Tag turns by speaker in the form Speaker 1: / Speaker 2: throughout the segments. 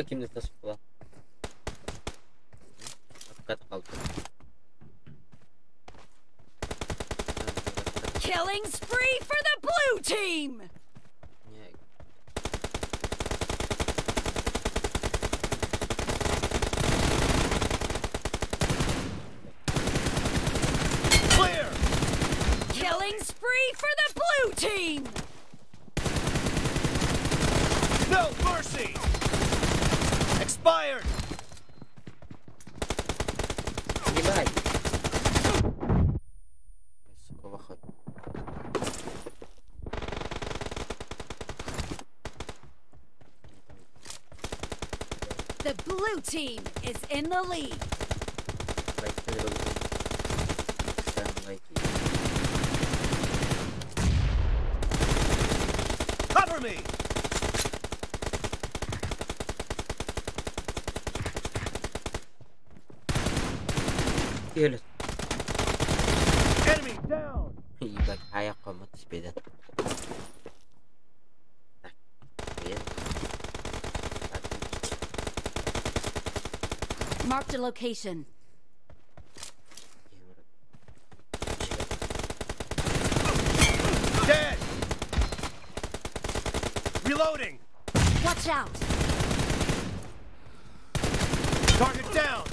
Speaker 1: Kimde tasıp
Speaker 2: Killing spree for the blue team!
Speaker 3: Clear!
Speaker 2: Killing spree for the blue team!
Speaker 3: No mercy! Expired!
Speaker 1: Ебать! Сука, выход.
Speaker 2: The blue team is in the lead.
Speaker 3: Cover me! Enemy down!
Speaker 1: Ебать, аяққа түспеді. Так,
Speaker 2: Marked a location.
Speaker 3: Dead! Reloading!
Speaker 2: Watch out!
Speaker 3: Target down!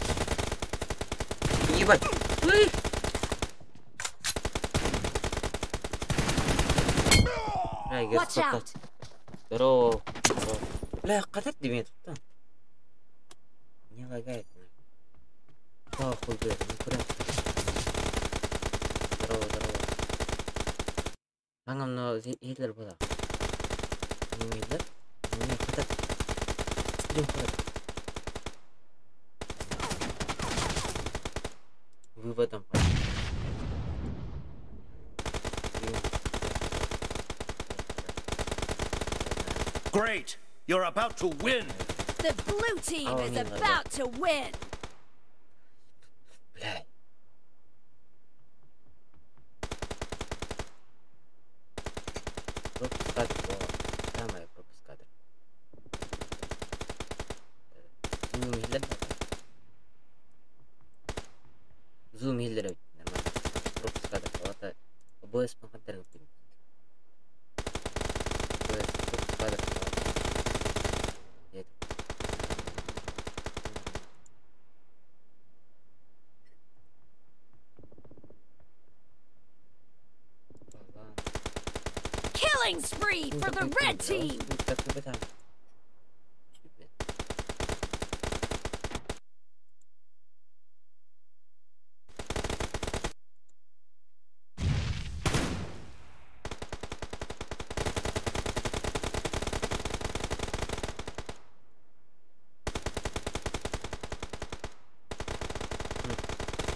Speaker 1: Ебать!
Speaker 2: Watch out!
Speaker 1: Здорово. Бля, қатат демей тоқта. Не лагает. Хуй, бля, не прям. Здорово, здорово. Аңа мына елдер бола. Неме елдер? Не қатат. Стрим қатат. Выводом.
Speaker 3: Great! You're about to win!
Speaker 2: The blue team
Speaker 1: Oh,
Speaker 2: is
Speaker 1: не лагает.
Speaker 2: about to win!
Speaker 1: Бля. Пропуск кадр. Самое пропуск кадр. Зум хиллер. Зум хиллер. Нормально. Пропуск кадр. Вот ОБС панхантер. ОБС пропуск кадр. Нет.
Speaker 2: Killing spree for the red team!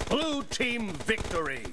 Speaker 3: Blue team victory!